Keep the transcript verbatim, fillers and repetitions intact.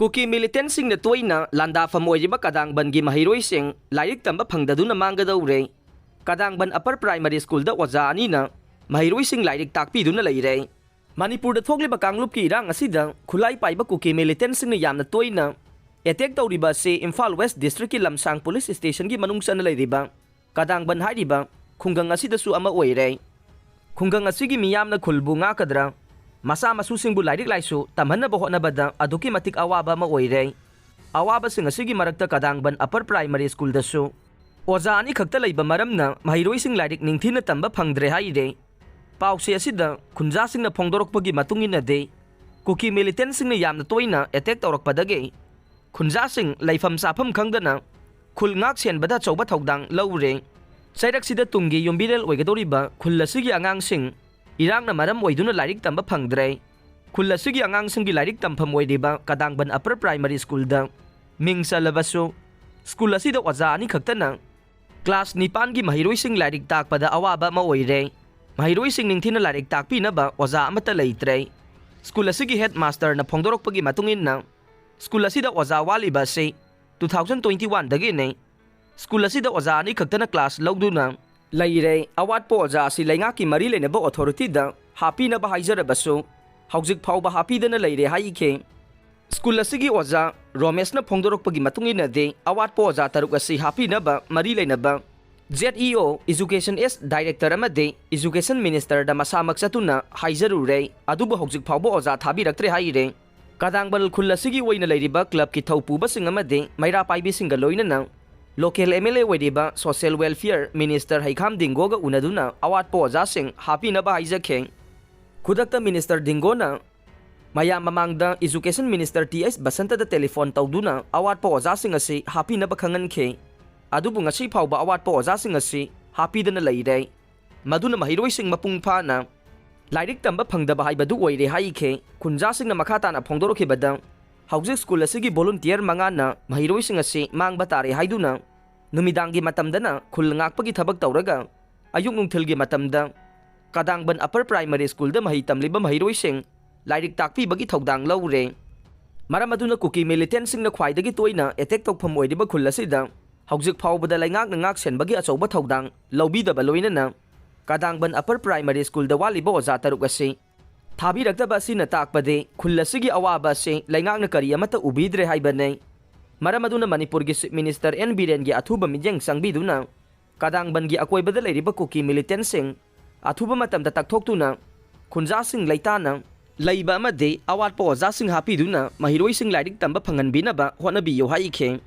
ꯀꯨꯀꯤ ꯃꯤꯂꯤꯇꯦꯟꯁꯤꯡꯅ ꯇꯣꯏꯅ ꯂꯥꯟꯗꯥꯐꯝ ꯑꯣꯏꯔꯤꯕ ꯀꯗꯥꯡꯕꯟꯒꯤ ꯃꯍꯩꯔꯣꯏꯁꯤꯡ ꯂꯥꯏꯔꯤꯛ ꯇꯝꯕ ꯐꯪꯗꯗꯨꯅ ꯃꯥꯡꯒꯗꯧꯔꯦ꯫ ꯀꯗꯥꯡꯕꯟ ꯑꯄꯔ ꯄ꯭ꯔꯥꯏꯃꯔꯤ ꯁ꯭ꯀꯨꯜꯗ ꯑꯣꯖꯥ ꯑꯅꯤꯅ ꯃꯍꯩꯔꯣꯏꯁꯤꯡ ꯂꯥꯏꯔꯤꯛ ꯇꯥꯛꯄꯤꯗꯨꯅ ꯂꯩꯔꯦ꯫ ꯃꯅꯤꯄꯨꯔꯗ ꯊꯣꯛꯂꯤꯕ ꯀꯥꯡꯂꯨꯞꯀꯤ ꯏꯔꯥꯡ ꯑꯁꯤꯗ ꯈꯨꯠꯂꯥꯏ ꯄꯥꯏꯕ ꯀꯨꯀꯤ ꯃꯤꯂꯤꯇꯦꯟꯁꯤꯡꯅ ꯌꯥꯝꯅ ꯇꯣꯏꯅ ꯑꯦꯇꯦꯛ ꯇꯧꯔꯤꯕ ꯑꯁꯤ ꯏꯝꯐꯥꯜ ꯋꯦꯁ ꯗꯤꯁꯇ꯭ꯔꯤꯛꯀꯤ ꯂꯝꯁꯥꯡ ꯄꯨꯂꯤꯁ ꯁ꯭ꯇꯦꯁꯟꯒꯤ ꯃꯅꯨꯡ ꯆꯟꯅ ꯂꯩꯔꯤꯕ ꯀꯗꯥꯡꯕꯟ ꯍꯥꯏꯔꯤꯕ ꯈꯨꯡꯒꯪ ꯑꯁꯤꯗꯁꯨ ꯑꯃ ꯑꯣꯏꯔꯦ꯫ ꯈꯨꯡꯒꯪ ꯑꯁꯤꯒꯤ ꯃꯤꯌꯥꯝꯅ ꯈꯨꯜꯕꯨ ꯉꯥꯛꯀꯗ꯭ꯔꯥ, ꯃꯆꯥ ꯃꯁꯨꯁꯤꯡꯕꯨ ꯂꯥꯏꯔꯤꯛ ꯂꯥꯏꯁꯨ ꯇꯝꯍꯟꯅꯕ ꯍꯣꯠꯅꯕꯗ ꯑꯗꯨꯛꯀꯤ ꯃꯇꯤꯛ ꯑꯋꯥꯕ ꯑꯃ ꯑꯣꯏꯔꯦ꯫ ꯑꯋꯥꯕꯁꯤꯡ ꯑꯁꯤꯒꯤ ꯃꯔꯛꯇ ꯀꯗꯥꯡꯕꯟ ꯑꯄꯔ ꯄ꯭ꯔꯥꯏꯃꯔꯤ ꯁ꯭ꯀꯨꯜꯗꯁꯨ ꯑꯣꯖꯥ ꯑꯅꯤꯈꯛꯇ ꯂꯩꯕ ꯃꯔꯝꯅ ꯃꯍꯩꯔꯣꯏꯁꯤꯡ ꯂꯥꯏꯔꯤꯛ ꯅꯤꯡꯊꯤꯅ ꯇꯝꯕ ꯐꯪꯗ꯭ꯔꯦ ꯍꯥꯏꯔꯦ꯫ ꯄꯥꯎꯆꯦ ꯑꯁꯤꯗ ꯈꯨꯟꯖꯥꯁꯤꯡꯅ ꯐꯣꯡꯗꯣꯔꯛꯄꯒꯤ ꯃꯇꯨꯡ ꯏꯟꯅꯗꯤ, ꯀꯨꯀꯤ ꯃꯤꯂꯤꯇꯦꯟꯁꯤꯡꯅ ꯌꯥꯝꯅ ꯇꯣꯏꯅ ꯑꯦꯇꯦꯛ ꯇꯧꯔꯛꯄꯗꯒꯤ ꯈꯨꯟꯖꯥꯁꯤꯡ ꯂꯩꯐꯝ ꯆꯥꯐꯝ ꯈꯪꯗꯅ ꯈꯨꯜ ꯉꯥꯛ ꯁꯦꯟꯕꯗ ꯑꯆꯧꯕ ꯊꯧꯗꯥꯡ ꯂꯧꯔꯦ꯫ ꯆꯩꯔꯛꯁꯤꯗ ꯇꯨꯡꯒꯤ ꯌꯨꯝꯕꯤꯔꯦꯜ ꯑꯣꯏꯒꯗꯧꯔꯤꯕ ꯈꯨꯜ ꯑꯁꯤꯒꯤ ꯑꯉꯥꯡꯁꯤꯡ ꯏꯔꯥꯡꯅ ꯃꯔꯝ ꯑꯣꯏꯗꯨꯅ ꯂꯥꯏꯔꯤꯛ ꯇꯝꯕ ꯐꯪꯗ꯭ꯔꯦ꯫ ꯈꯨꯜ ꯑꯁꯤꯒꯤ ꯑꯉꯥꯡꯁꯤꯡꯒꯤ ꯂꯥꯏꯔꯤꯛ ꯇꯝꯐꯝ ꯑꯣꯏꯔꯤꯕ ꯀꯗꯥꯡꯕꯟ ꯑꯄꯔ ꯄ꯭ꯔꯥꯏꯃꯔꯤ ꯁ꯭ꯀꯨꯜꯗ ꯃꯤꯡ ꯆꯜꯂꯕꯁꯨ, ꯁ꯭ꯀꯨꯜ ꯑꯁꯤꯗ ꯑꯣꯖꯥ ꯑꯅꯤꯈꯛꯇꯅ ꯀ꯭ꯂꯥꯁ ꯅꯤꯄꯥꯟꯒꯤ ꯃꯍꯩꯔꯣꯏꯁꯤꯡ ꯂꯥꯏꯔꯤꯛ ꯇꯥꯛꯄꯗ ꯑꯋꯥꯕ ꯑꯃ ꯑꯣꯏꯔꯦ꯫ ꯃꯍꯩꯔꯣꯏꯁꯤꯡ ꯅꯤꯡꯊꯤꯅ ꯂꯥꯏꯔꯤꯛ ꯇꯥꯛꯄꯤꯅꯕ ꯑꯣꯖꯥ ꯑꯃꯠꯇ ꯂꯩꯇ꯭ꯔꯦ꯫ ꯁ꯭ꯀꯨꯜ ꯑꯁꯤꯒꯤ ꯍꯦꯗ ꯃꯥꯁꯇꯔꯅ ꯐꯣꯡꯗꯣꯔꯛꯄꯒꯤ ꯃꯇꯨꯡ ꯏꯟꯅ, ꯁ꯭ꯀꯨꯜ ꯑꯁꯤꯗ ꯑꯣꯖꯥ ꯋꯥꯠꯂꯤꯕ ꯑꯁꯤ two thousand twenty-one ꯗꯒꯤꯅꯤ꯫ ꯁ꯭ꯀꯨꯜ ꯑꯁꯤꯗ ꯑꯣꯖꯥ ꯑꯅꯤꯈꯛꯇꯅ ꯀ꯭ꯂꯥꯁ ꯂꯧꯗꯨꯅ ꯂꯩꯔꯦ꯫ ꯑꯋꯥꯠꯄ ꯑꯣꯖꯥ ꯑꯁꯤ ꯂꯩꯉꯥꯛꯀꯤ ꯃꯔꯤ ꯂꯩꯅꯕ ꯑꯣꯊꯣꯔꯤꯇꯤꯗ ꯍꯥꯞꯄꯤꯅꯕ ꯍꯥꯏꯖꯔꯕꯁꯨ, ꯍꯧꯖꯤꯛ ꯐꯥꯎꯕ ꯍꯥꯞꯄꯤꯗꯅ ꯂꯩꯔꯦ ꯍꯥꯏꯈꯤ꯫ ꯁ꯭ꯀꯨꯜ ꯑꯁꯤꯒꯤ ꯑꯣꯖꯥ ꯔꯣꯃꯦꯁꯅ ꯐꯣꯡꯗꯣꯔꯛꯄꯒꯤ ꯃꯇꯨꯡ ꯏꯟꯅꯗꯤ, ꯑꯋꯥꯠꯄ ꯑꯣꯖꯥ ꯇꯔꯨꯛ ꯑꯁꯤ ꯍꯥꯞꯄꯤꯅꯕ ꯃꯔꯤ ꯂꯩꯅꯕ Z E O, Education S Director ꯑꯃꯗꯤ Education Ministerꯗ ꯃꯁꯥꯃꯛ ꯆꯠꯇꯨꯅ ꯍꯥꯏꯖꯔꯨꯔꯦ, ꯑꯗꯨꯕꯨ ꯍꯧꯖꯤꯛ ꯐꯥꯎꯕ ꯑꯣꯖꯥ ꯊꯥꯕꯤꯔꯛꯇ꯭ꯔꯦ ꯍꯥꯏꯔꯦ꯫ ꯀꯗꯥꯡꯕꯜ ꯈꯨꯜ ꯑꯁꯤꯒꯤ ꯑꯣꯏꯅ ꯂꯩꯔꯤꯕ ꯀ꯭ꯂꯕꯀꯤ ꯊꯧꯄꯨꯕꯁꯤꯡ ꯑꯃꯗꯤ ꯃꯩꯔꯥ ꯄꯥꯏꯕꯤꯁꯤꯡꯒ ꯂꯣꯏꯅꯅ local M L A ꯑꯣꯏꯔꯤꯕ Social Welfare Minister ꯍꯩꯈꯥꯝ ꯗꯤꯡꯒꯣꯒ ꯎꯅꯗꯨꯅ ꯑꯋꯥꯠꯄ ꯑꯣꯖꯥꯁꯤꯡ ꯍꯥꯞꯄꯤꯅꯕ ꯍꯥꯏꯖꯈꯤ꯫ ꯈꯨꯗꯛꯇ Minister ꯗꯤꯡꯒꯣꯅ ꯃꯌꯥꯝ ꯃꯃꯥꯡꯗ Education Minister T H ꯕꯁꯟꯇꯗ ꯇꯦꯂꯤꯐꯣꯟ ꯇꯧꯗꯨꯅ ꯑꯋꯥꯠꯄ ꯑꯣꯖꯥꯁꯤꯡ ꯑꯁꯤ ꯍꯥꯞꯄꯤꯅꯕ ꯈꯪꯍꯟꯈꯤ꯫ ꯑꯗꯨꯕꯨ ꯉꯁꯤ ꯐꯥꯎꯕ ꯑꯋꯥꯠꯄ ꯑꯣꯖꯥꯁꯤꯡ ꯑꯁꯤ ꯍꯥꯞꯄꯤꯗꯅ ꯂꯩꯔꯦ꯫ ꯃꯗꯨꯅ ꯃꯍꯩꯔꯣꯏꯁꯤꯡ ꯃꯄꯨꯡ ꯐꯥꯅ ꯂꯥꯏꯔꯤꯛ ꯇꯝꯕ ꯐꯪꯗꯕ ꯍꯥꯏꯕꯗꯨ ꯑꯣꯏꯔꯦ ꯍꯥꯏꯈꯤ꯫ ꯈꯨꯟꯖꯥꯁꯤꯡꯅ ꯃꯈꯥ ꯇꯥꯅ ꯐꯣꯡꯗꯣꯔꯛꯈꯤꯕꯗ, ꯍꯧꯖꯤꯛ ꯁ꯭ꯀꯨꯜ ꯑꯁꯤꯒꯤ volunteer ꯃꯉꯥꯅ ꯃꯍꯩꯔꯣꯏꯁꯤꯡ ꯑꯁꯤ ꯃꯥꯡꯕ ꯇꯥꯔꯦ ꯍꯥꯏꯗꯨꯅ ꯅꯨꯃꯤꯗꯥꯡꯒꯤ ꯃꯇꯝꯗꯅ ꯈꯨꯜ ꯉꯥꯛꯄꯒꯤ ꯊꯕꯛ ꯇꯧꯔꯒ, ꯑꯌꯨꯛ ꯅꯨꯡꯊꯤꯜꯒꯤ ꯃꯇꯝꯗ ꯀꯗꯥꯡꯕꯟ Upper Primary Schoolꯗ ꯃꯍꯩ ꯇꯝꯂꯤꯕ ꯃꯍꯩꯔꯣꯏꯁꯤꯡ ꯂꯥꯏꯔꯤꯛ ꯇꯥꯛꯄꯤꯕꯒꯤ ꯊꯧꯗꯥꯡ ꯂꯧꯔꯦ꯫ ꯃꯔꯝ ꯑꯗꯨꯅ ꯀꯨꯀꯤ ꯃꯤꯂꯤꯇꯦꯟꯁꯤꯡꯅ ꯈ꯭ꯋꯥꯏꯗꯒꯤ ꯇꯣꯏꯅ ꯑꯦꯇꯦꯛ ꯇꯧꯐꯝ ꯑꯣꯏꯔꯤꯕ ꯈꯨꯜ ꯑꯁꯤꯗ ꯍꯧꯖꯤꯛ ꯐꯥꯎꯕꯗ ꯂꯩꯉꯥꯛꯅ ꯉꯥꯛ ꯁꯦꯟꯕꯒꯤ ꯑꯆꯧꯕ ꯊꯧꯗꯥꯡ ꯂꯧꯕꯤꯗꯕ ꯂꯣꯏꯅꯅ ꯀꯗꯥꯡꯕꯟ ꯑꯄꯔ ꯄ꯭ꯔꯥꯏꯃꯔꯤ ꯁ꯭ꯀꯨꯜꯗ ꯋꯥꯠꯂꯤꯕ ꯑꯣꯖꯥ ꯇꯔꯨꯛ ꯑꯁꯤ ꯊꯥꯕꯤꯔꯛꯇꯕ ꯑꯁꯤꯅ ꯇꯥꯛꯄꯗꯤ ꯈꯨꯜ ꯑꯁꯤꯒꯤ ꯑꯋꯥꯕ ꯑꯁꯤ ꯂꯩꯉꯥꯛꯅ ꯀꯔꯤ ꯑꯃꯠꯇ ꯎꯕꯤꯗ꯭ꯔꯦ ꯍꯥꯏꯕꯅꯤ꯫ ꯃꯔꯝ ꯑꯗꯨꯅ ꯃꯅꯤꯄꯨꯔꯒꯤ ꯆꯤꯐ ꯃꯤꯅꯤꯁꯇꯔ ꯑꯦꯟ ꯕꯤꯔꯦꯟꯒꯤ ꯑꯊꯨꯕ ꯃꯤꯠꯌꯦꯡ ꯆꯪꯕꯤꯗꯨꯅ ꯀꯗꯥꯡꯕꯟꯒꯤ ꯑꯀꯣꯏꯕꯗ ꯂꯩꯔꯤꯕ ꯀꯨꯀꯤ ꯃꯤꯂꯤꯇꯦꯟꯁꯤꯡ ꯑꯊꯨꯕ ꯃꯇꯝꯗ ꯇꯛꯊꯣꯛꯇꯨꯅ ꯈꯨꯟꯖꯥꯁꯤꯡ ꯂꯩꯇꯥꯅ ꯂꯩꯕ ꯑꯃꯗꯤ ꯑꯋꯥꯠꯄ ꯑꯣꯖꯥꯁꯤꯡ ꯍꯥꯞꯄꯤꯗꯨꯅ ꯃꯍꯩꯔꯣꯏꯁꯤꯡ ꯂꯥꯏꯔꯤꯛ ꯇꯝꯕ ꯐꯪꯍꯟꯕꯤꯅꯕ ꯍꯣꯠꯅꯕꯤꯌꯨ ꯍꯥꯏꯈꯤ꯫